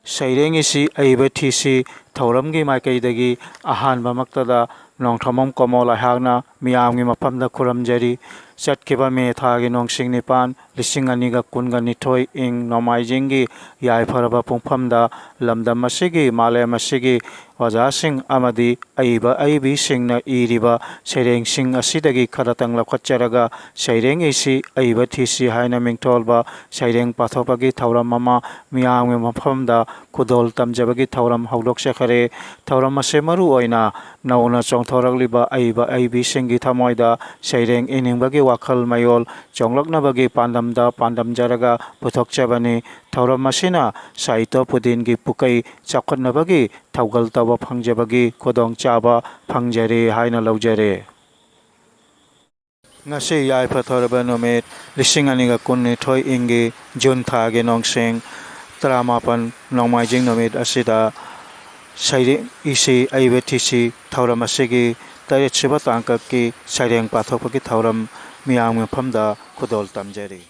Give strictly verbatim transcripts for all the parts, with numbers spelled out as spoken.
ꯁꯩꯔꯦꯡ ꯏꯁꯤ ꯑꯏꯕ ꯊꯤꯁꯤ ꯊꯧꯔꯝꯒꯤ ꯃꯥꯏꯀꯩꯗꯒꯤ ꯑꯍꯥꯟꯕꯃꯛꯇꯗ ꯅꯣꯡꯊꯣꯝꯕꯝ ꯀꯣꯃꯣꯜ ꯑꯩꯍꯥꯛꯅ ꯃꯤꯌꯥꯝꯒꯤ ꯃꯐꯝꯗ ꯈꯨꯔꯨꯝꯖꯔꯤ꯫ ꯆꯠꯈꯤꯕ ꯃꯦ ꯊꯥꯒꯤ ꯅꯣꯡꯁꯤꯡ ꯅꯤꯄꯥꯟ, ꯂꯤꯁꯤꯡ ꯑꯅꯤꯒ ꯀꯨꯟꯒ ꯅꯤꯊꯣꯏ ꯏꯪ ꯅꯣꯡꯃꯥꯏꯖꯤꯡꯒꯤ ꯌꯥꯏꯐꯔꯕ ꯄꯨꯡꯐꯝꯗ ꯂꯝꯗꯝ ꯑꯁꯤꯒꯤ, ꯃꯥꯂꯦꯝ ꯑꯁꯤꯒꯤ ꯑꯣꯖꯥꯁꯤꯡ ꯑꯃꯗꯤ ꯑꯏꯕ ꯑꯏꯕꯤꯁꯤꯡꯅ ꯏꯔꯤꯕ ꯁꯩꯔꯦꯡꯁꯤꯡ ꯑꯁꯤꯗꯒꯤ ꯈꯔꯇꯪ ꯂꯧꯈꯠꯆꯔꯒ ꯁꯩꯔꯦꯡ ꯏꯁꯤ ꯑꯏꯕ ꯊꯤꯁꯤ ꯍꯥꯏꯅ ꯃꯤꯡꯊꯣꯜꯕ ꯁꯩꯔꯦꯡ ꯄꯥꯊꯣꯛꯄꯒꯤ ꯊꯧꯔꯝ ꯑꯃ ꯃꯤꯌꯥꯝꯒꯤ ꯃꯐꯝꯗ ꯈꯨꯗꯣꯜ ꯇꯝꯖꯕꯒꯤ ꯊꯧꯔꯝ ꯍꯧꯗꯣꯛꯆꯈꯔꯦ꯫ ꯊꯧꯔꯝ ꯑꯁꯤ ꯃꯔꯨ ꯑꯣꯏꯅ ꯅꯧꯅ ꯆꯣꯡꯊꯣꯔꯛꯂꯤꯕ ꯑꯏꯕ ꯑꯏꯕꯤꯁꯤꯡꯒꯤ ꯊꯃꯣꯏꯗ ꯁꯩꯔꯦꯡ ꯏꯅꯤꯡꯕꯒꯤ ꯋꯥꯈꯜ ꯃꯌꯣꯜ ꯆꯣꯡꯂꯛꯅꯕꯒꯤ ꯄꯥꯟꯗꯝꯗ ꯄꯥꯟꯗꯝꯖꯔꯒ ꯄꯨꯊꯣꯛꯆꯕꯅꯤ꯫ ꯊꯧꯔꯝ ꯑꯁꯤꯅ ꯁꯥꯍꯤꯇ꯭ꯌ ꯄꯨꯗꯤꯟꯒꯤ ꯄꯨꯀꯩ ꯆꯥꯎꯈꯠꯅꯕꯒꯤ ꯊꯧꯒꯜ ꯇꯧꯕ ꯐꯪꯖꯕꯒꯤ ꯈꯨꯗꯣꯡꯆꯥꯕ ꯐꯪꯖꯔꯦ ꯍꯥꯏꯅ ꯂꯧꯖꯔꯦ꯫ ꯉꯁꯤ ꯌꯥꯏꯐ ꯊꯧꯔꯕ ꯅꯨꯃꯤꯠ, ꯂꯤꯁꯤꯡ ꯑꯅꯤꯒ ꯀꯨꯟꯅꯤꯊꯣꯏ ꯏꯪꯒꯤ ꯖꯨꯟ ꯊꯥꯒꯤ ꯅꯣꯡꯁꯤꯡ ꯇꯔꯥꯃꯥꯄꯟ, ꯅꯣꯡꯃꯥꯏꯖꯤꯡ ꯅꯨꯃꯤꯠ ꯑꯁꯤꯗ ꯁꯩꯔꯦꯡ ꯏꯁꯤ ꯑꯏꯕ ꯊꯤꯁꯤ ꯊꯧꯔꯝ ꯑꯁꯤꯒꯤ ꯇꯔꯦꯠꯁꯨꯕ ꯇꯥꯡꯀꯛꯀꯤ ꯁꯩꯔꯦꯡ ꯄꯥꯊꯣꯛꯄꯒꯤ ꯊꯧꯔꯝ ꯃꯤꯌꯥꯝꯒꯤ ꯃꯐꯝꯗ ꯈꯨꯗꯣꯜ ꯇꯝꯖꯔꯤ꯫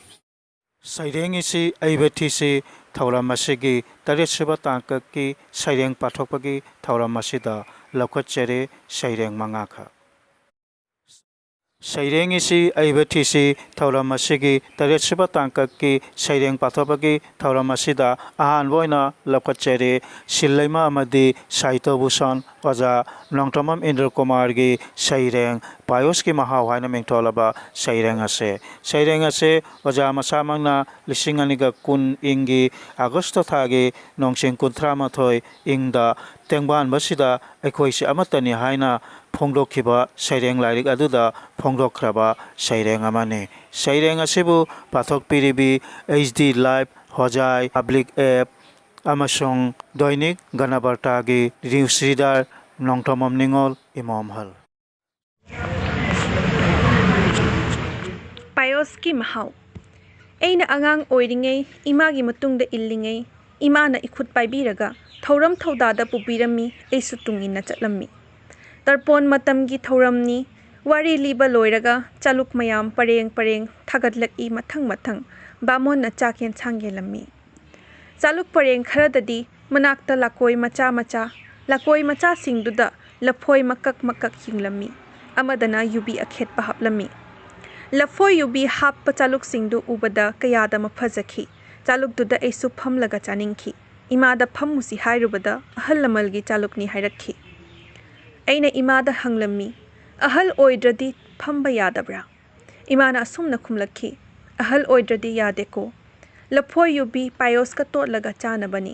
ꯁꯩꯔꯦꯡ ꯏꯁꯤ ꯑꯏꯕ ꯊꯤꯁꯤ ꯊꯧꯔꯝ ꯑꯁꯤꯒꯤ ꯇꯔꯦꯠꯁꯨꯕ ꯇꯥꯡꯀꯛꯀꯤ ꯁꯩꯔꯦꯡ ꯄꯥꯊꯣꯛꯄꯒꯤ ꯊꯧꯔꯝ ꯑꯁꯤꯗ ꯂꯧꯈꯠꯆꯔꯦ꯫ ꯁꯩꯔꯦꯡ ꯃꯉꯥꯈꯛ꯫ ꯁꯩꯔꯦꯡ ꯏꯁꯤ ꯑꯏꯕ ꯊꯤꯁꯤ ꯊꯧꯔꯝ ꯑꯁꯤꯒꯤ ꯇꯔꯦꯠꯁꯨꯕ ꯇꯥꯡꯀꯛꯀꯤ ꯁꯩꯔꯦꯡ ꯄꯥꯊꯣꯛꯄꯒꯤ ꯊꯧꯔꯝ ꯑꯁꯤꯗ ꯑꯍꯥꯟꯕ ꯑꯣꯏꯅ ꯂꯧꯈꯠꯆꯔꯤ꯫ ꯁꯤꯜ ꯂꯩꯃ ꯑꯃꯗꯤ ꯁꯥꯍꯤꯇ꯭ꯌ ꯚꯨꯁꯟ ꯑꯣꯖꯥ ꯅꯣꯡꯊꯣꯝꯕꯝ ꯏꯟꯗ꯭ꯔ ꯀꯨꯃꯥꯔꯒꯤ ꯁꯩꯔꯦꯡ ꯄꯥꯌꯣꯁꯀꯤ ꯃꯍꯥꯎ ꯍꯥꯏꯅ ꯃꯤꯡꯊꯣꯜꯂꯕ ꯁꯩꯔꯦꯡ ꯑꯁꯦ꯫ ꯁꯩꯔꯦꯡ ꯑꯁꯦ ꯑꯣꯖꯥ ꯃꯁꯥꯃꯛꯅ ꯂꯤꯁꯤꯡ ꯑꯅꯤꯒ ꯀꯨꯟ ꯏꯪꯒꯤ ꯑꯥꯒꯁꯇ ꯊꯥꯒꯤ ꯅꯣꯡꯁꯤꯡ ꯀꯨꯟꯊ꯭ꯔꯥ ꯃꯥꯊꯣꯏ ꯏꯪꯗ ꯇꯦꯡꯕꯥꯟꯕꯁꯤꯗ ꯑꯩꯈꯣꯏꯁꯦ ꯑꯃꯠꯇꯅꯤ ꯍꯥꯏꯅ ꯐꯣꯡꯗꯣꯛꯈꯤꯕ ꯁꯩꯔꯦꯡ ꯂꯥꯏꯔꯤꯛ ꯑꯗꯨꯗ ꯐꯣꯡꯗꯣꯛꯈ꯭ꯔꯕ ꯁꯩꯔꯦꯡ ꯑꯃꯅꯤ꯫ ꯁꯩꯔꯦꯡ ꯑꯁꯤꯕꯨ ꯄꯥꯊꯣꯛꯄꯤꯔꯤꯕꯤ H D live, Hojai public app ꯑꯃꯁꯨꯡ ꯗꯣꯏꯅꯤꯛ ꯒꯅꯕꯔꯇꯥꯒꯤ ꯅ꯭ꯌꯨꯁ ꯔꯤꯗꯔ ꯅꯣꯡꯊꯣꯝꯕꯝ ꯅꯤꯉꯣꯜ ꯏꯃꯣꯝꯍꯜ꯫ ꯄꯥꯌꯣꯁꯀꯤ ꯃꯍꯥꯎ꯫ ꯑꯩꯅ ꯑꯉꯥꯡ ꯑꯣꯏꯔꯤꯉꯩ ꯏꯃꯥꯒꯤ ꯃꯇꯨꯡꯗ ꯏꯜꯂꯤꯉꯩ ꯏꯃꯥꯅ ꯏꯈꯨꯠ ꯄꯥꯏꯕꯤꯔꯒ ꯊꯧꯔꯝ ꯊꯧꯗꯥꯗ ꯄꯨꯕꯤꯔꯝꯃꯤ, ꯑꯩꯁꯨ ꯇꯨꯡ ꯏꯟꯅ ꯆꯠꯂꯝꯃꯤ꯫ ꯇꯔꯄꯣꯟ ꯃꯇꯝꯒꯤ ꯊꯧꯔꯝꯅꯤ꯫ ꯋꯥꯔꯤ ꯂꯤꯕ ꯂꯣꯏꯔꯒ ꯆꯥꯂꯨꯛ ꯃꯌꯥꯝ ꯄꯔꯦꯡ ꯄꯔꯦꯡ ꯊꯥꯒꯠꯂꯛꯏ ꯃꯊꯪ ꯃꯊꯪ꯫ ꯕꯥꯃꯣꯟꯅ ꯆꯥꯛ ꯌꯦꯟꯁꯥꯡ ꯌꯦꯜꯂꯝꯃꯤ꯫ ꯆꯥꯂꯨꯛ ꯄꯔꯦꯡ ꯈꯔꯗꯗꯤ ꯃꯅꯥꯛꯇ ꯂꯀꯣꯏ ꯃꯆꯥ ꯃꯆꯥ, ꯂꯀꯣꯏ ꯃꯆꯥꯁꯤꯡꯗꯨꯗ ꯂꯐꯣꯏ ꯃꯀꯛ ꯃꯀꯛ ꯌꯨꯡꯂꯝꯃꯤ, ꯑꯃꯗꯅ ꯌꯨꯕꯤ ꯑꯈꯦꯠꯄ ꯍꯥꯞꯂꯝꯃꯤ꯫ ꯂꯐꯣꯏ ꯌꯨꯕꯤ ꯍꯥꯞꯄ ꯆꯥꯂꯨꯛꯁꯤꯡꯗꯨ ꯎꯕꯗ ꯀꯌꯥꯗ ꯃꯐꯖꯈꯤ꯫ ꯆꯥꯂꯨꯛꯇꯨꯗ ꯑꯩꯁꯨ ꯐꯝꯂꯒ ꯆꯥꯅꯤꯡꯈꯤ꯫ ꯏꯃꯥꯗ ꯐꯝꯃꯨꯁꯤ ꯍꯥꯏꯔꯨꯕꯗ ꯑꯍꯜ ꯂꯃꯟꯒꯤ ꯆꯥꯂꯨꯛꯅꯤ ꯍꯥꯏꯔꯛꯈꯤ꯫ ꯑꯩꯅ ꯏꯃꯥꯗ ꯍꯪꯂꯝꯃꯤ, "ꯑꯍꯜ ꯑꯣꯏꯗ꯭ꯔꯗꯤ ꯐꯝꯕ ꯌꯥꯗꯕ꯭ꯔꯥ?" ꯏꯃꯥꯅ ꯑꯁꯨꯝꯅ ꯈꯨꯝꯂꯛꯈꯤ, "ꯑꯍꯜ ꯑꯣꯏꯗ꯭ꯔꯗꯤ ꯌꯥꯗꯦꯀꯣ꯫ ꯂꯐꯣꯏ ꯌꯨꯕꯤ ꯄꯥꯌꯣꯁꯀ ꯇꯣꯠꯂꯒ ꯆꯥꯅꯕꯅꯤ꯫"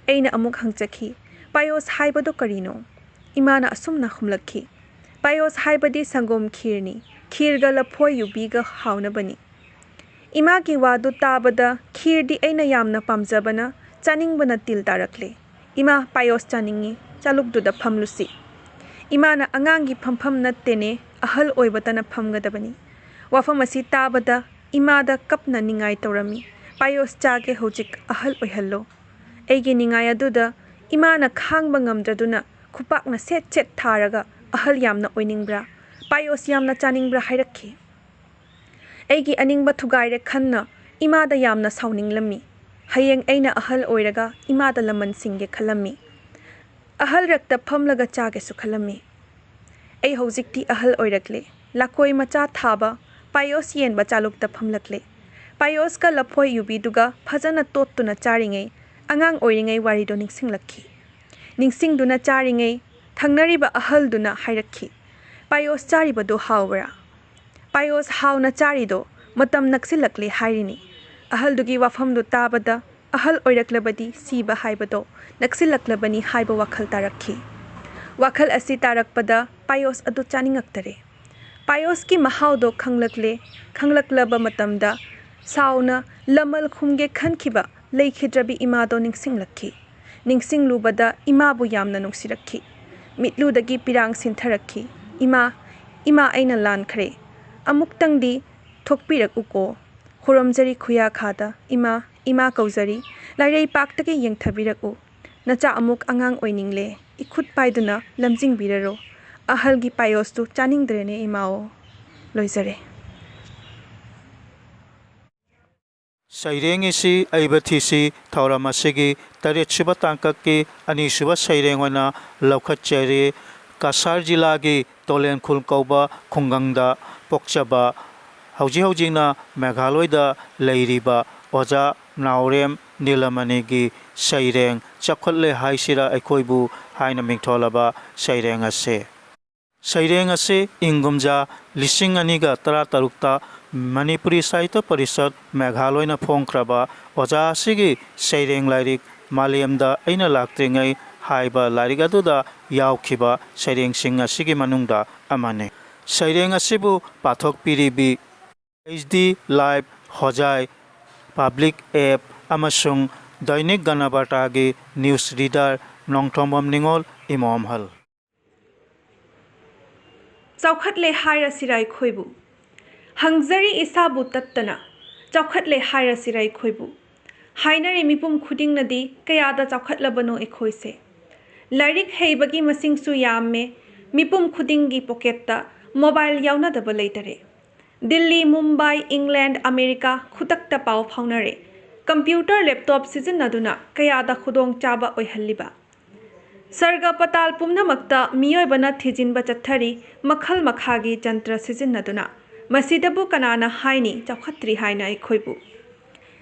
ꯑꯩꯅ ꯑꯃꯨꯛ ꯍꯪꯖꯈꯤ, "ꯄꯥꯌꯣꯁ ꯍꯥꯏꯕꯗꯨ ꯀꯔꯤꯅꯣ?" ꯏꯃꯥꯅ ꯑꯁꯨꯝꯅ ꯈꯨꯝꯂꯛꯈꯤ, "ꯄꯥꯌꯣꯁ ꯍꯥꯏꯕꯗꯤ ꯁꯪꯒꯣꯝ ꯈꯤꯔꯅꯤ, ꯈꯤꯔꯒ ꯂꯐꯣꯏ ꯌꯨꯕꯤꯒ ꯍꯥꯎꯅꯕꯅꯤ꯫" ꯏꯃꯥꯒꯤ ꯋꯥꯗꯨ ꯇꯥꯕꯗ ꯈꯤꯔꯗꯤ ꯑꯩꯅ ꯌꯥꯝꯅ ꯄꯥꯝꯖꯕꯅ, ꯆꯥꯅꯤꯡꯕꯅ ꯇꯤꯜ ꯇꯥꯔꯛꯂꯦ꯫ "ꯏꯃꯥ, ꯄꯥꯌꯣꯁ ꯆꯥꯅꯤꯡꯏ, ꯆꯥꯂꯨꯛꯇꯨꯗ ꯐꯝꯂꯨꯁꯤ꯫" ꯏꯃꯥꯅ, "ꯑꯉꯥꯡꯒꯤ ꯐꯝꯐꯝ ꯅꯠꯇꯦꯅꯦ, ꯑꯍꯜ ꯑꯣꯏꯕꯇꯅ ꯐꯝꯒꯗꯕꯅꯤ꯫" ꯋꯥꯐꯝ ꯑꯁꯤ ꯇꯥꯕꯗ ꯏꯃꯥꯗ ꯀꯞꯅ ꯅꯤꯡꯉꯥꯏ ꯇꯧꯔꯝꯃꯤ꯫ "ꯄꯥꯌꯣꯁ ꯆꯥꯒꯦ, ꯍꯧꯖꯤꯛ ꯑꯍꯜ ꯑꯣꯏꯍꯜꯂꯣ꯫" ꯑꯩꯒꯤ ꯅꯤꯡꯉꯥꯏ ꯑꯗꯨꯗ ꯏꯃꯥꯅ ꯈꯥꯡꯕ ꯉꯝꯗ꯭ꯔꯗꯨꯅ ꯈꯨꯄꯥꯛꯅ ꯁꯦꯠ ꯁꯦꯠ ꯊꯥꯔꯒ, "ꯑꯍꯜ ꯌꯥꯝꯅ ꯑꯣꯏꯅꯤꯡꯕ꯭ꯔꯥ? ꯄꯥꯌꯣꯁ ꯌꯥꯝꯅ ꯆꯥꯅꯤꯡꯕ꯭ꯔꯥ?" ꯍꯥꯏꯔꯛꯈꯤ꯫ ꯑꯩꯒꯤ ꯑꯅꯤꯡꯕ ꯊꯨꯒꯥꯏꯔꯦ ꯈꯟꯅ ꯏꯃꯥꯗ ꯌꯥꯝꯅ ꯁꯥꯎꯅꯤꯡꯂꯝꯃꯤ꯫ ꯍꯌꯦꯡ ꯑꯩꯅ ꯑꯍꯜ ꯑꯣꯏꯔꯒ ꯏꯃꯥꯗ ꯂꯃꯟ ꯁꯤꯡꯒꯦ ꯈꯜꯂꯝꯃꯤ꯫ ꯑꯍꯜ ꯔꯛꯇ ꯐꯝꯂꯒ ꯆꯥꯒꯦꯁꯨ ꯈꯜꯂꯝꯃꯤ꯫ ꯑꯩ ꯍꯧꯖꯤꯛꯇꯤ ꯑꯍꯜ ꯑꯣꯏꯔꯛꯂꯦ꯫ ꯂꯀꯣꯏ ꯃꯆꯥ ꯊꯥꯕ, ꯄꯥꯌꯣꯁ ꯌꯦꯟꯕ ꯆꯥꯂꯨꯛꯇ ꯐꯝꯂꯛꯂꯦ꯫ ꯄꯥꯌꯣꯁꯀ ꯂꯐꯣꯏ ꯌꯨꯕꯤꯗꯨꯒ ꯐꯖꯅ ꯇꯣꯠꯇꯨꯅ ꯆꯥꯔꯤꯉꯩ, ꯑꯉꯥꯡ ꯑꯣꯏꯔꯤꯉꯩ ꯋꯥꯔꯤꯗꯣ ꯅꯤꯡꯁꯤꯡꯂꯛꯈꯤ꯫ ꯅꯤꯡꯁꯤꯡꯗꯨꯅ ꯆꯥꯔꯤꯉꯩ, ꯊꯪꯅꯔꯤꯕ ꯑꯍꯜꯗꯨꯅ ꯍꯥꯏꯔꯛꯈꯤ, "ꯄꯥꯌꯣꯁ ꯆꯥꯔꯤꯕꯗꯨ ꯍꯥꯎꯕ꯭ꯔꯥ?" ꯄꯥꯌꯣꯁ ꯍꯥꯎꯅ ꯆꯥꯔꯤꯗꯣ ꯃꯇꯝ ꯅꯛꯁꯤꯜꯂꯛꯂꯦ ꯍꯥꯏꯔꯤꯅꯤ꯫ ꯑꯍꯜꯗꯨꯒꯤ ꯋꯥꯐꯝꯗꯨ ꯇꯥꯕꯗ, ꯑꯍꯜ ꯑꯣꯏꯔꯛꯂꯕꯗꯤ ꯁꯤꯕ ꯍꯥꯏꯕꯗꯣ ꯅꯛꯁꯤꯜꯂꯛꯂꯕꯅꯤ ꯍꯥꯏꯕ ꯋꯥꯈꯜ ꯇꯥꯔꯛꯈꯤ꯫ ꯋꯥꯈꯜ ꯑꯁꯤ ꯇꯥꯔꯛꯄꯗ ꯄꯥꯌꯣꯁ ꯑꯗꯨ ꯆꯥꯅꯤꯡꯉꯛꯇꯔꯦ꯫ ꯄꯥꯌꯣꯁꯀꯤ ꯃꯍꯥꯎꯗꯣ ꯈꯪꯂꯛꯂꯦ꯫ ꯈꯪꯂꯛꯂꯕ ꯃꯇꯝꯗ ꯁꯥꯎꯅ ꯂꯃꯜ ꯈꯨꯝꯒꯦ ꯈꯟꯈꯤꯕ ꯂꯩꯈꯤꯗ꯭ꯔꯕꯤ ꯏꯃꯥꯗꯣ ꯅꯤꯡꯁꯤꯡꯂꯛꯈꯤ꯫ ꯅꯤꯡꯁꯤꯡꯂꯨꯕꯗ ꯏꯃꯥꯕꯨ ꯌꯥꯝꯅ ꯅꯨꯡꯁꯤꯔꯛꯈꯤ꯫ ꯃꯤꯠꯂꯨꯗꯒꯤ ꯄꯤꯔꯥꯡ ꯁꯤꯟꯊꯔꯛꯈꯤ꯫ "ꯏꯃꯥ, ꯏꯃꯥ, ꯑꯩꯅ ꯂꯥꯟꯈ꯭ꯔꯦ꯫ ꯑꯃꯨꯛꯇꯪꯗꯤ ꯊꯣꯛꯄꯤꯔꯛꯎꯀꯣ꯫ ꯈꯨꯔꯨꯝꯖꯔꯤ ꯈꯨꯌꯥꯈꯥꯗ, ꯏꯃꯥ, ꯏꯃꯥ ꯀꯧꯖꯔꯤ꯫ ꯂꯥꯏꯔꯩꯄꯥꯛꯇꯒꯤ ꯌꯦꯡꯊꯕꯤꯔꯛꯎ꯫ ꯅꯆꯥ ꯑꯃꯨꯛ ꯑꯉꯥꯡ ꯑꯣꯏꯅꯤꯡꯂꯦ꯫ ꯏꯈꯨꯠ ꯄꯥꯏꯗꯨꯅ ꯂꯝꯖꯤꯡꯕꯤꯔꯔꯣ꯫ ꯑꯍꯜꯒꯤ ꯄꯥꯌꯣꯁꯇꯨ ꯆꯥꯅꯤꯡꯗ꯭ꯔꯦꯅꯦ ꯏꯃꯥꯑꯣ꯫" ꯂꯣꯏꯖꯔꯦ꯫ ꯁꯩꯔꯦꯡ ꯏꯁꯤ ꯑꯩꯕ ꯊꯤꯁꯤ ꯊꯧꯔꯝ ꯑꯁꯤꯒꯤ ꯇꯔꯦꯠꯁꯨꯕ ꯇꯥꯡꯀꯛꯀꯤ ꯑꯅꯤꯁꯨꯕ ꯁꯩꯔꯦꯡ ꯑꯣꯏꯅ ꯂꯧꯈꯠꯆꯔꯤ꯫ ꯀꯁꯥꯔ ꯖꯤꯂꯥꯒꯤ ꯇꯣꯂꯦꯟꯈꯨꯜ ꯀꯧꯕ ꯈꯨꯡꯒꯪꯗ ꯄꯣꯛꯆꯕ, ꯍꯧꯖꯤꯛ ꯍꯧꯖꯤꯛꯅ ꯃꯦꯘꯥꯂꯣꯏꯗ ꯂꯩꯔꯤꯕ ꯑꯣꯖꯥ ꯅꯥꯎꯔꯦꯝ ꯅꯤꯂꯃꯅꯤꯒꯤ ꯁꯩꯔꯦꯡ ꯆꯥꯎꯈꯠꯂꯦ ꯍꯥꯏꯁꯤꯔꯥ ꯑꯩꯈꯣꯏꯕꯨ ꯍꯥꯏꯅ ꯃꯤꯡꯊꯣꯜꯂꯕ ꯁꯩꯔꯦꯡ ꯑꯁꯤ꯫ ꯁꯩꯔꯦꯡ ꯑꯁꯤ ꯏꯪ ꯀꯨꯝꯖꯥ ꯂꯤꯁꯤꯡ ꯑꯅꯤꯒ ꯇꯔꯥꯇꯔꯨꯛꯇ ꯃꯅꯤꯄꯨꯔꯤ ꯁꯥꯍꯤꯇ꯭ꯌ ꯄꯔꯤꯁꯠ ꯃꯦꯘꯥꯂꯣꯏꯅ ꯐꯣꯡꯈ꯭ꯔꯕ ꯑꯣꯖꯥ ꯑꯁꯤꯒꯤ ꯁꯩꯔꯦꯡ ꯂꯥꯏꯔꯤꯛ ꯃꯥꯂꯦꯝꯗ ꯑꯩꯅ ꯂꯥꯛꯇ꯭ꯔꯤꯉꯩ ꯍꯥꯏꯕ ꯂꯥꯏꯔꯤꯛ ꯑꯗꯨꯗ ꯌꯥꯎꯈꯤꯕ ꯁꯩꯔꯦꯡꯁꯤꯡ ꯑꯁꯤꯒꯤ ꯃꯅꯨꯡꯗ ꯑꯃꯅꯤ꯫ ꯁꯩꯔꯦꯡ ꯑꯁꯤꯕꯨ ꯄꯥꯊꯣꯛꯄꯤꯔꯤꯕꯤ H D live, Hojai public app ꯑꯃꯁꯨꯡ ꯗꯩꯅꯤꯛ ꯒꯅꯕꯥꯔꯇꯥꯒꯤ ꯅ꯭ꯌꯨꯁ ꯔꯤꯗꯔ ꯅꯣꯡꯊꯣꯝꯕꯝ ꯅꯤꯉꯣꯜ ꯏꯃꯣꯝꯍꯜ꯫ ꯆꯥꯎꯈꯠꯂꯦ ꯍꯥꯏꯔꯁꯤꯔ ꯑꯩꯈꯣꯏꯕꯨ? ꯍꯪꯖꯔꯤ ꯏꯁꯥꯕꯨ ꯇꯠꯇꯅ, ꯆꯥꯎꯈꯠꯂꯦ ꯍꯥꯏꯔꯁꯤꯔ ꯑꯩꯈꯣꯏꯕꯨ? ꯍꯥꯏꯅꯔꯤ ꯃꯤꯄꯨꯝ ꯈꯨꯗꯤꯡꯅꯗꯤ ꯀꯌꯥꯗ ꯆꯥꯎꯈꯠꯂꯕꯅꯣ ꯑꯩꯈꯣꯏꯁꯦ꯫ ꯂꯥꯏꯔꯤꯛ ꯍꯩꯕꯒꯤ ꯃꯁꯤꯡꯁꯨ ꯌꯥꯝꯃꯦ, ꯃꯤꯄꯨꯝ ꯈꯨꯗꯤꯡꯒꯤ ꯄꯣꯀꯦꯠꯇ ꯃꯣꯕꯥꯏꯜ ꯌꯥꯎꯅꯗꯕ ꯂꯩꯇꯔꯦ꯫ ꯗꯤꯜꯂꯤ, ꯃꯨꯝꯕꯥꯏ, ꯏꯪꯂꯦꯟ, ꯑꯃꯦꯔꯤꯀꯥ ꯈꯨꯗꯛꯇ ꯄꯥꯎ ꯐꯥꯎꯅꯔꯦ꯫ ꯀꯝꯄ꯭ꯌꯨꯇꯔ, ꯂꯦꯞꯇꯣꯞ ꯁꯤꯖꯤꯟꯅꯗꯨꯅ ꯀꯌꯥꯗ ꯈꯨꯗꯣꯡꯆꯥꯕ ꯑꯣꯏꯍꯜꯂꯤꯕ? ꯁꯔꯒ ꯄꯇꯥꯜ ꯄꯨꯝꯅꯃꯛꯇ ꯃꯤꯑꯣꯏꯕꯅ ꯊꯤꯖꯤꯟꯕ ꯆꯠꯊꯔꯤ, ꯃꯈꯜ ꯃꯈꯥꯒꯤ ꯖꯟꯇ꯭ꯔ ꯁꯤꯖꯤꯟꯅꯗꯨꯅ꯫ ꯃꯁꯤꯗꯕꯨ ꯀꯅꯥꯅ ꯍꯥꯏꯅꯤ ꯆꯥꯎꯈꯠꯇ꯭ꯔꯤ ꯍꯥꯏꯅ ꯑꯩꯈꯣꯏꯕꯨ?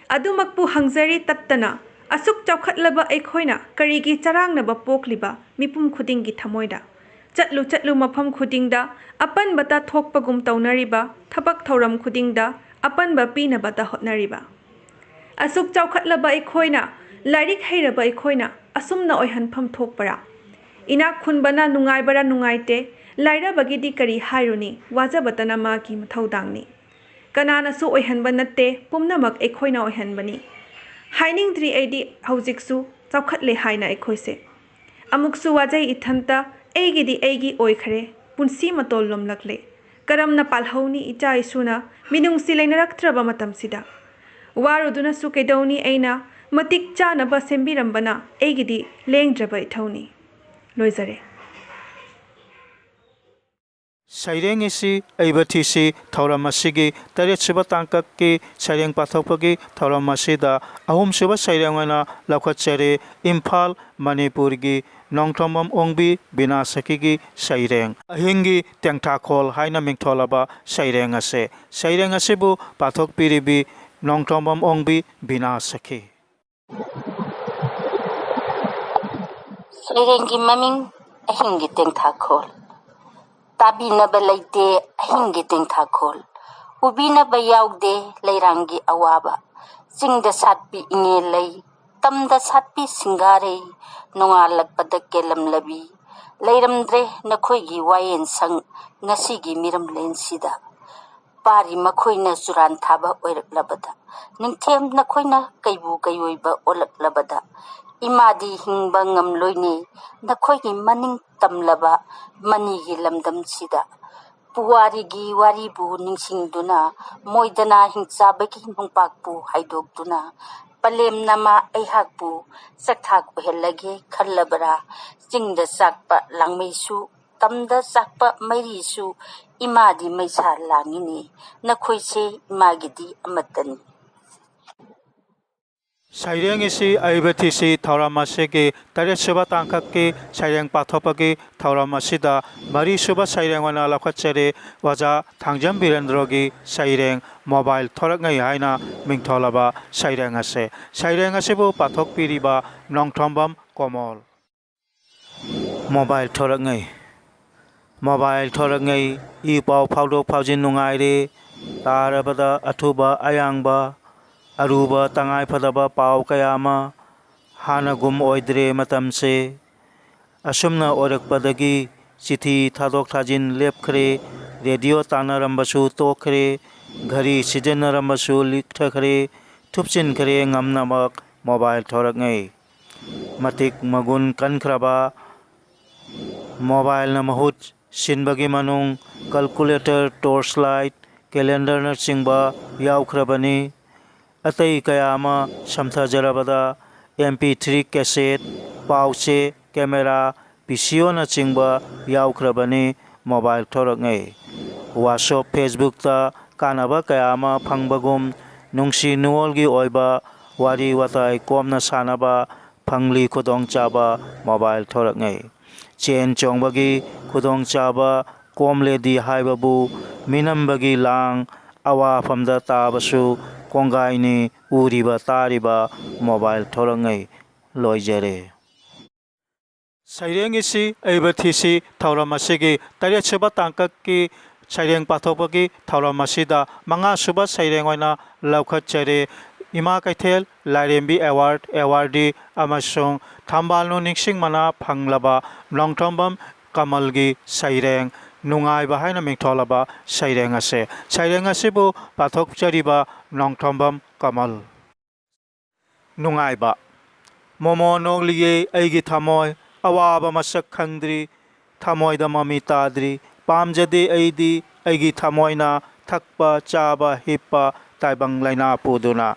ꯑꯗꯨꯃꯛꯄꯨ ꯍꯪꯖꯔꯤ ꯇꯠꯇꯅ, ꯑꯁꯨꯛ ꯆꯥꯎꯈꯠꯂꯕ ꯑꯩꯈꯣꯏꯅ ꯀꯔꯤꯒꯤ ꯆꯔꯥꯡꯅꯕ ꯄꯣꯛꯂꯤꯕ ꯃꯤꯄꯨꯝ ꯈꯨꯗꯤꯡꯒꯤ ꯊꯃꯣꯏꯗ? ꯆꯠꯂꯨ ꯆꯠꯂꯨ ꯃꯐꯝ ꯈꯨꯗꯤꯡꯗ ꯑꯄꯟꯕꯇ ꯊꯣꯛꯄꯒꯨꯝ ꯇꯧꯅꯔꯤꯕ, ꯊꯕꯛ ꯊꯧꯔꯝ ꯈꯨꯗꯤꯡꯗ ꯑꯄꯟꯕ ꯄꯤꯅꯕꯇ ꯍꯣꯠꯅꯔꯤꯕ꯫ ꯑꯁꯨꯛ ꯆꯥꯎꯈꯠꯂꯕ ꯑꯩꯈꯣꯏꯅ, ꯂꯥꯏꯔꯤꯛ ꯍꯩꯔꯕ ꯑꯩꯈꯣꯏꯅ ꯑꯁꯨꯝꯅ ꯑꯣꯏꯍꯟꯐꯝ ꯊꯣꯛꯄꯔꯥ? ꯏꯅꯥꯛ ꯈꯨꯟꯕꯅ ꯅꯨꯡꯉꯥꯏꯕꯔꯥ ꯅꯨꯡꯉꯥꯏꯇꯦ, ꯂꯥꯏꯔꯕꯒꯤꯗꯤ ꯀꯔꯤ ꯍꯥꯏꯔꯨꯅꯤ, ꯋꯥꯖꯕꯇꯅ ꯃꯥꯒꯤ ꯃꯊꯧꯗꯥꯡꯅꯤ꯫ ꯀꯅꯥꯅꯁꯨ ꯑꯣꯏꯍꯟꯕ ꯅꯠꯇꯦ, ꯄꯨꯝꯅꯃꯛ ꯑꯩꯈꯣꯏꯅ ꯑꯣꯏꯍꯟꯕꯅꯤ꯫ ꯍꯥꯏꯅꯤꯡꯗ꯭ꯔꯤ ꯑꯩꯗꯤ ꯍꯧꯖꯤꯛꯁꯨ ꯆꯥꯎꯈꯠꯂꯦ ꯍꯥꯏꯅ ꯑꯩꯈꯣꯏꯁꯦ꯫ ꯑꯃꯨꯛꯁꯨ ꯋꯥꯖꯩ ꯏꯊꯟꯇ, ꯑꯩꯒꯤꯗꯤ ꯑꯩꯒꯤ ꯑꯣꯏꯈ꯭ꯔꯦ, ꯄꯨꯟꯁꯤ ꯃꯇꯣꯜ ꯂꯣꯝꯂꯛꯂꯦ꯫ ꯀꯔꯝꯅ ꯄꯥꯜꯍꯧꯅꯤ ꯏꯆꯥ ꯏꯁꯨꯅ ꯃꯤꯅꯨꯡꯁꯤ ꯂꯩꯅꯔꯛꯇ꯭ꯔꯕ ꯃꯇꯝꯁꯤꯗ? ꯋꯥꯔꯨꯗꯨꯅꯁꯨ ꯀꯩꯗꯧꯅꯤ ꯑꯩꯅ, ꯃꯇꯤꯛ ꯆꯥꯅꯕ ꯁꯦꯝꯕꯤꯔꯝꯕꯅ ꯑꯩꯒꯤꯗꯤ ꯂꯦꯡꯗ꯭ꯔꯕ ꯏꯊꯧꯅꯤ꯫ ꯂꯣꯏꯖꯔꯦ꯫ ꯁꯩꯔꯦꯡ ꯏꯁꯤ ꯑꯏꯕ ꯊꯤꯁꯤ ꯊꯧꯔꯝ ꯑꯁꯤꯒꯤ ꯇꯔꯦꯠꯁꯨꯕ ꯇꯥꯡꯀꯛꯀꯤ ꯁꯩꯔꯦꯡ ꯄꯥꯊꯣꯛꯄꯒꯤ ꯊꯧꯔꯝ ꯑꯁꯤꯗ ꯑꯍꯨꯝꯁꯨꯕ ꯁꯩꯔꯦꯡ ꯑꯣꯏꯅ ꯂꯧꯈꯠꯆꯔꯤ꯫ ꯏꯝꯐꯥꯜ, ꯃꯅꯤꯄꯨꯔꯒꯤ ꯅꯣꯡꯊꯣꯝꯕꯝ ꯑꯣꯡꯕꯤ ꯕꯤꯅꯥ ꯁꯈꯤꯒꯤ ꯁꯩꯔꯦꯡ ꯑꯍꯤꯡꯒꯤ ꯇꯦꯡꯊꯥꯈꯣꯜ ꯍꯥꯏꯅ ꯃꯤꯡꯊꯣꯜꯂꯕ ꯁꯩꯔꯦꯡ ꯑꯁꯦ꯫ ꯁꯩꯔꯦꯡ ꯑꯁꯤꯕꯨ ꯄꯥꯊꯣꯛꯄꯤꯔꯤꯕꯤ ꯅꯣꯡꯊꯣꯝꯕꯝ ꯑꯣꯡꯕꯤ ꯕꯤꯅꯥ ꯁꯈꯤ꯫ ꯁꯩꯔꯦꯡꯒꯤ ꯃꯃꯤꯡ ꯑꯍꯤꯡꯒꯤ ꯇꯦꯡꯊꯥꯈꯣꯜ꯫ ꯇꯥꯕꯤꯅꯕ ꯂꯩꯇꯦ ꯑꯍꯤꯡꯒꯤ ꯇꯦꯡꯊꯥꯈꯣꯜ꯫ ꯎꯕꯤꯅꯕ ꯌꯥꯎꯗꯦ ꯂꯩꯔꯥꯡꯒꯤ ꯑꯋꯥꯕ꯫ ꯆꯤꯡꯗ ꯁꯥꯠꯄꯤ ꯏꯉꯦꯜ ꯂꯩ, ꯇꯝꯗ ꯁꯥꯠꯄꯤ ꯁꯤꯡꯒꯥꯔꯩ꯫ ꯅꯣꯡꯉꯥꯜꯂꯛꯄꯗ ꯀꯦꯜꯂꯝꯂꯕꯤ꯫ ꯂꯩꯔꯝꯗ꯭ꯔꯦ ꯅꯈꯣꯏꯒꯤ ꯋꯥꯌꯦꯟ ꯁꯪ ꯉꯁꯤꯒꯤ ꯃꯤꯔꯝꯂꯦꯟꯁꯤꯗ꯫ ꯄꯥꯔꯤ ꯃꯈꯣꯏꯅ ꯆꯨꯔꯥꯟ ꯊꯥꯕ ꯑꯣꯏꯔꯛꯂꯕꯗ, ꯅꯤꯡꯊꯦꯝ ꯅꯈꯣꯏꯅ ꯀꯩꯕꯨ ꯀꯩꯑꯣꯏꯕ ꯑꯣꯜꯂꯛꯂꯕꯗ, ꯏꯃꯥꯗꯤ ꯍꯤꯡꯕ ꯉꯝꯂꯣꯏꯅꯦ ꯅꯈꯣꯏꯒꯤ ꯃꯅꯤꯡ ꯇꯝꯂꯕ ꯃꯅꯤꯒꯤ ꯂꯝꯗꯝꯁꯤꯗ꯫ ꯄꯨꯋꯥꯔꯤꯒꯤ ꯋꯥꯔꯤꯕꯨ ꯅꯤꯡꯁꯤꯡꯗꯨꯅ, ꯃꯣꯏꯗꯅ ꯍꯤꯡꯆꯥꯕꯒꯤ ꯅꯨꯡꯄꯥꯛꯄꯨ ꯍꯥꯏꯗꯣꯛꯇꯨꯅ, ꯄꯂꯦꯝ ꯅꯃꯥ ꯑꯩꯍꯥꯛꯄꯨ ꯆꯥꯛꯊꯥꯛ ꯑꯣꯏꯍꯜꯂꯒꯦ ꯈꯜꯂꯕꯔꯥ? ꯆꯤꯡꯗ ꯆꯥꯛꯄ ꯂꯥꯡꯃꯩꯁꯨ, ꯇꯝꯗ ꯆꯥꯛꯄ ꯃꯩꯔꯤꯁꯨ, ꯏꯃꯥꯗꯤ ꯃꯩꯁꯥ ꯂꯥꯡꯉꯤꯅꯦ꯫ ꯅꯈꯣꯏꯁꯦ ꯏꯃꯥꯒꯤꯗꯤ ꯑꯃꯠꯇꯅꯤ꯫ ꯁꯩꯔꯦꯡ ꯏꯁꯤ ꯑꯏꯕ ꯊꯤꯁꯤ ꯊꯧꯔꯝ ꯑꯁꯤꯒꯤ ꯇꯔꯦꯠꯁꯨꯕ ꯇꯥꯡꯀꯛꯀꯤ ꯁꯩꯔꯦꯡ ꯄꯥꯊꯣꯛꯄꯒꯤ ꯊꯧꯔꯝ ꯑꯁꯤꯗ ꯃꯔꯤꯁꯨꯕ ꯁꯩꯔꯦꯡ ꯑꯣꯏꯅ ꯂꯧꯈꯠꯆꯔꯤ꯫ ꯑꯣꯖꯥ ꯊꯥꯡꯖꯝ ꯕꯤꯔꯦꯟꯗ꯭ꯔꯣꯒꯤ ꯁꯩꯔꯦꯡ ꯃꯣꯕꯥꯏꯜ ꯊꯣꯔꯛꯉꯩ ꯍꯥꯏꯅ ꯃꯤꯡꯊꯣꯜꯂꯕ ꯁꯩꯔꯦꯡ ꯑꯁꯦ꯫ ꯁꯩꯔꯦꯡ ꯑꯁꯤꯕꯨ ꯄꯥꯊꯣꯛꯄꯤꯔꯤꯕ ꯅꯣꯡꯊꯣꯝꯕꯝ ꯀꯣꯃꯣꯜ꯫ ꯃꯣꯕꯥꯏꯜ ꯊꯣꯔꯛꯉꯩ꯫ ꯃꯣꯕꯥꯏꯜ ꯊꯣꯔꯛꯉꯩ, ꯏ ꯄꯥꯎ ꯐꯥꯎꯗꯣꯛ ꯐꯥꯎꯖꯤꯟ ꯅꯨꯡꯉꯥꯏꯔꯦ꯫ ꯇꯥꯔꯕꯗ ꯑꯊꯨꯕ ꯑꯌꯥꯡꯕ, ꯑꯔꯨꯕ ꯇꯉꯥꯏꯐꯗꯕ ꯄꯥꯎ ꯀꯌꯥ ꯑꯃ꯫ ꯍꯥꯟꯅꯒꯨꯝ ꯑꯣꯏꯗ꯭ꯔꯦ ꯃꯇꯝꯁꯦ꯫ ꯑꯁꯨꯝꯅ ꯑꯣꯏꯔꯛꯄꯗꯒꯤ ꯆꯤꯊꯤ ꯊꯥꯗꯣꯛ ꯊꯥꯖꯤꯟ ꯂꯦꯞꯈ꯭ꯔꯦ, ꯔꯦꯗꯤꯑꯣ ꯇꯥꯟꯅꯔꯝꯕꯁꯨ ꯇꯣꯛꯈ꯭ꯔꯦ, ꯘꯔꯤ ꯁꯤꯖꯤꯟꯅꯔꯝꯕꯁꯨ ꯂꯤꯛꯊꯈ꯭ꯔꯦ, ꯊꯨꯞꯆꯤꯟꯈ꯭ꯔꯦ ꯉꯝꯅꯃꯛ ꯃꯣꯕꯥꯏꯜ ꯊꯣꯔꯛꯉꯩ꯫ ꯃꯇꯤꯛ ꯃꯒꯨꯟ ꯀꯟꯈ꯭ꯔꯕ ꯃꯣꯕꯥꯏꯜꯅ ꯃꯍꯨꯠ ꯁꯤꯟꯕꯒꯤ ꯃꯅꯨꯡ ꯀꯜꯀꯨꯂꯦꯇꯔ, ꯇꯣꯔꯆ ꯂꯥꯏꯠ, ꯀꯦꯂꯦꯟꯗꯔꯅꯆꯤꯡꯕ ꯌꯥꯎꯈ꯭ꯔꯕꯅꯤ꯫ ꯑꯇꯩ ꯀꯌꯥ ꯑꯃ ꯁꯝꯊꯖꯔꯕꯗ ꯑꯦꯝ ꯄꯤ ꯊ꯭ꯔꯤ ꯀꯦꯁꯦꯠ, ꯄꯥꯎ ꯆꯦ, ꯀꯦꯃꯦꯔꯥ, ꯄꯤ ꯁꯤ ꯑꯣꯅꯆꯤꯡꯕ ꯌꯥꯎꯈ꯭ꯔꯕꯅꯤ꯫ ꯃꯣꯕꯥꯏꯜ ꯊꯣꯔꯛꯉꯩ꯫ WhatsApp, Facebook ꯇ ꯀꯥꯟꯅꯕ ꯀꯌꯥ ꯑꯃ ꯐꯪꯕꯒꯨꯝ, ꯅꯨꯡꯁꯤ ꯅꯨꯡꯉꯣꯜꯒꯤ ꯑꯣꯏꯕ ꯋꯥꯔꯤ ꯋꯥꯇꯥꯏ ꯀꯣꯝꯅ ꯁꯥꯟꯅꯕ ꯐꯪꯂꯤ ꯈꯨꯗꯣꯡꯆꯥꯕ ꯃꯣꯕꯥꯏꯜ ꯊꯣꯔꯛꯉꯩ꯫ ꯆꯦꯟ ꯆꯣꯡꯕꯒꯤ ꯈꯨꯗꯣꯡꯆꯥꯕ ꯀꯣꯝꯂꯦꯗꯤ ꯍꯥꯏꯕꯕꯨ, ꯃꯤꯅꯝꯕꯒꯤ ꯂꯥꯡ ꯑꯋꯥꯐꯝꯗ ꯇꯥꯕꯁꯨ ꯀꯣꯡꯒꯥꯏꯅꯤ ꯎꯔꯤꯕ ꯇꯥꯔꯤꯕ ꯃꯣꯕꯥꯏꯜ ꯊꯣꯔꯛꯉꯩ꯫ ꯂꯣꯏꯖꯔꯦ꯫ ꯁꯩꯔꯦꯡ ꯏꯁꯤ ꯑꯏꯕ ꯊꯤꯁꯤ ꯊꯧꯔꯝ ꯑꯁꯤꯒꯤ ꯇꯔꯦꯠꯁꯨꯕ ꯇꯥꯡꯀꯛꯀꯤ ꯁꯩꯔꯦꯡ ꯄꯥꯊꯣꯛꯄꯒꯤ ꯊꯧꯔꯝ ꯑꯁꯤꯗ ꯃꯉꯥꯁꯨꯕ ꯁꯩꯔꯦꯡ ꯑꯣꯏꯅ ꯂꯧꯈꯠꯆꯔꯦ꯫ ꯏꯃꯥ ꯀꯩꯊꯦꯜ ꯂꯥꯏꯔꯦꯝꯕꯤ ꯑꯦꯋꯥꯔꯗ ꯑꯦꯋꯥꯔꯗꯤ ꯑꯃꯁꯨꯡ ꯊꯝꯕꯥꯜꯅꯨ ꯅꯤꯡꯁꯤꯡ ꯃꯅꯥ ꯐꯪꯂꯕ ꯅꯣꯡꯊꯣꯝꯕꯝ ꯀꯃꯜꯒꯤ ꯁꯩꯔꯦꯡ ꯅꯨꯡꯉꯥꯏꯕ ꯍꯥꯏꯅ ꯃꯤꯡꯊꯣꯜꯂꯕ ꯁꯩꯔꯦꯡ ꯑꯁꯦ꯫ ꯁꯩꯔꯦꯡ ꯑꯁꯤꯕꯨ ꯄꯥꯊꯣꯛꯆꯔꯤꯕ ꯅꯣꯡꯊꯣꯝꯕꯝ ꯀꯃꯜ꯫ ꯅꯨꯡꯉꯥꯏꯕ꯫ ꯃꯣꯃꯣ ꯅꯣꯛꯂꯤꯌꯦ ꯑꯩꯒꯤ ꯊꯃꯣꯏ, ꯑꯋꯥꯕ ꯃꯁꯛ ꯈꯪꯗ꯭ꯔꯤ, ꯊꯃꯣꯏꯗ ꯃꯃꯤ ꯇꯥꯗ꯭ꯔꯤ꯫ ꯄꯥꯝꯖꯗꯦ ꯑꯩꯗꯤ ꯑꯩꯒꯤ ꯊꯃꯣꯏꯅ ꯊꯛꯄ, ꯆꯥꯕ, ꯍꯤꯞꯄ, ꯇꯥꯏꯕꯪ ꯂꯥꯏꯅꯥ ꯄꯨꯗꯨꯅ꯫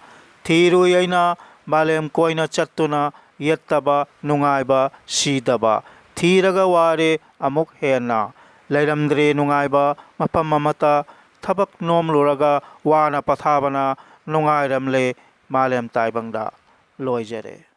ꯊꯤꯔꯨꯏ ꯑꯩꯅ ꯃꯥꯂꯦꯝ ꯀꯣꯏꯅ ꯆꯠꯇꯨꯅ, ꯌꯦꯠꯇꯕ, ꯅꯨꯡꯉꯥꯏꯕ, ꯁꯤꯗꯕ꯫ ꯊꯤꯔꯒ ꯋꯥꯔꯦ ꯑꯃꯨꯛ ꯍꯦꯟꯅ꯫ ꯂꯩꯔꯝꯗ꯭ꯔꯦ ꯅꯨꯡꯉꯥꯏꯕ ꯃꯐꯝ ꯑꯃꯠꯇ꯫ ꯊꯕꯛ ꯅꯣꯝꯂꯨꯔꯒ ꯋꯥꯅ ꯄꯣꯊꯥꯕꯅ ꯅꯨꯡꯉꯥꯏꯔꯝꯂꯦ ꯃꯥꯂꯦꯝ ꯇꯥꯏꯕꯪꯗ꯫ ꯂꯣꯏꯖꯔꯦ꯫